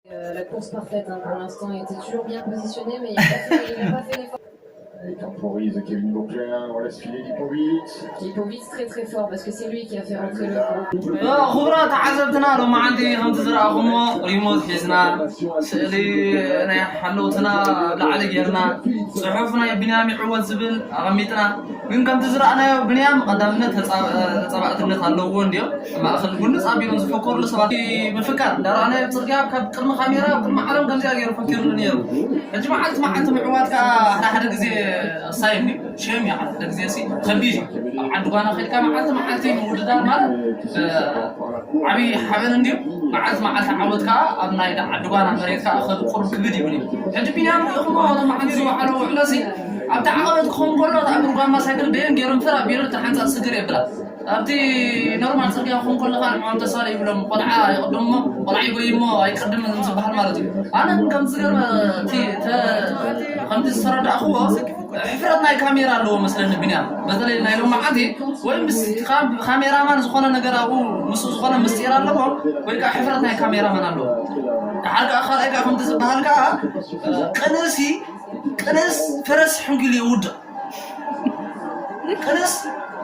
Euh, la course parfaite, hein, pour l'instant, il était toujours bien positionné, mais il n'a pas fait, il n'a pas fait l'effort. Il temporise Kevin Auclair, on laisse filer Lipovic. Lipovic, très très fort, parce que c'est lui qui a fait rentrer le groupe. ክቡራት ተዓዘብትና፣ ሎማዓንቲ ከምቲ ዝረኣኹሞ ሪሞት ሒዝና፣ ስእሊ ናይ ሓለውትና ኣብ ላዕሊ ጌርና፣ ጽሑፍ ናይ ብንያም ይዕወት ዝብል ኣቐሚጥና። ግን ከምቲ ዝረኣናዮ ብንያም ቀዳምነት ተጻባእትነት ኣለዎ እንድዮም። ማእኸል ጉንጽ ኣቢሎም ዝፈከሩሉ ሰባት ምፍካር እንዳረኣናዮ፣ ኣብ ጽርግያ ካብ ቅድሚ ካሜራ ኣብ ቅድሚ ዓለም ከምዚኣ ገይሩ ፈኪሩሉ ነይሩ። ሕጂ መዓልቲ መዓልቲ ምዕዋት ከዓ ሓደ ሓደ ግዜ ሳይን እዩ፣ ሸም እዩ። ሓደ ግዜ ሲ ከቢድ እዩ። ኣብ ዓዲ ጓና ከድካ መዓልቲ መዓልቲ ምውድዳር ማለት ዓብዪ ሓበን እንድዩ። መዓልቲ መዓልቲ ዓወት ከዓ ኣብ ናይ ዓዲ ጓና መሬት ከዓ ቁሩብ ክብድ ይብል እዩ። ሕጂ ቢንያም ሪኢኹሞ ሎማዓንቲ ዝወዓሎ ውዕሎ ሲ ኣብቲ ዓቐበት ክኸውን ከሎ እታ እግሪ ጓማ ሳይክል በየን ገይሮም ፍር ኣቢሉ እታ ሓንሳእ ስግር የብላ። ኣብቲ ኖርማል ፅርግያ ክኸውን ከሎ ከዓ ንዕኦም ተሳለ ይብሎም። ቆልዓ ይቕድም እሞ ቆልዓ ይጎይ እሞ ኣይቅድምን ዝበሃል ማለት እዩ። ኣነ ግን ከምቲ ዝገርመ እቲ ተ- ከምቲ ዝተረዳእኽዎ ሕፍረት ናይ ካሜራ ኣለዎ መስለኒ ቢንያም። በተለይ ናይ ሎማዓንቲ ወይ ምስ ካሜራማን ዝኾነ ነገር ኣብኡ ምስ ዝኾነ ምስጢር ኣለዎ ወይ ከዓ ሕፍረት ናይ ካሜራማን ኣለዎ። ደሓር ከዓ ካልኣይ ከዓ ከምቲ ዝበሃል ከዓ ቅንእሲ ቅንእስ ፈረስ ሕንኪሉ የውድቕ ቅንእስ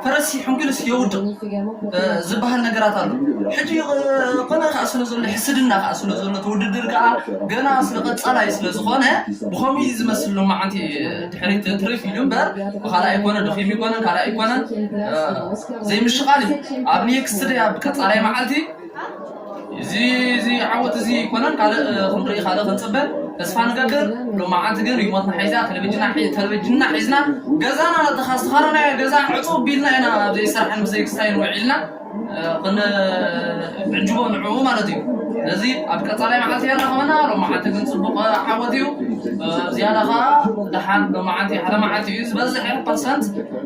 ፈረስ ሕንኪሉስ የውድቕ ዝበሃል ነገራት ኣሎ። ሕጂ ቅነ ከዓ ስለ ዘሎ ሕስድና ከዓ ስለ ዘሎ እቲ ውድድር ከዓ ገና ስለ ቀፃላይ ስለ ዝኾነ ብኸምኡ እዩ ዝመስል። ሎማዓንቲ ድሕሪት ትርፍ ኢሉ እምበር ብካልኣይ ኣይኮነ ደኺሙ ይኮነ ካልኣይ ኣይኮነ ዘይምሽቓል እዩ። ኣብ ኔክስት ደይ ኣብ ቀፃላይ መዓልቲ እዚ እዚ ዓወት እዚ ይኮነን ካልእ ክንርኢ ካልእ ክንፅበ ተስፋ ንገብር። ሎማዓንቲ ግን ሪሞትና ሒዛ ቴሌቪዥንና ሒዝና ገዛና ተኻስተኻረናዮ ገዛ ዕፁ ቢልና ኢና ኣብዘይ ስራሕን ብዘይ ክስታይን ውዒልና ክንዕጅቦ ንዕኡ ማለት እዩ። ስለዚ ኣብ ቀፃላይ መዓልቲ የራኸበና። ሎማዓንቲ ግን ፅቡቕ ዓወት እዩ። ዝያዳ ከዓ ደሓን ሎማዓንቲ ሓደ መዓልቲ እዩ ዝበዝሕ ፐርሰንት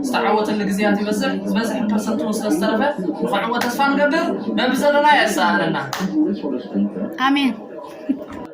ዝተዓወተሉ ግዜያት ይበዝሕ ዝበዝሕ ፐርሰንት እውን ስለዝተረፈ ንኽዕወት ተስፋ ንገብር። በብዘለና የሰኣነና። ኣሜን።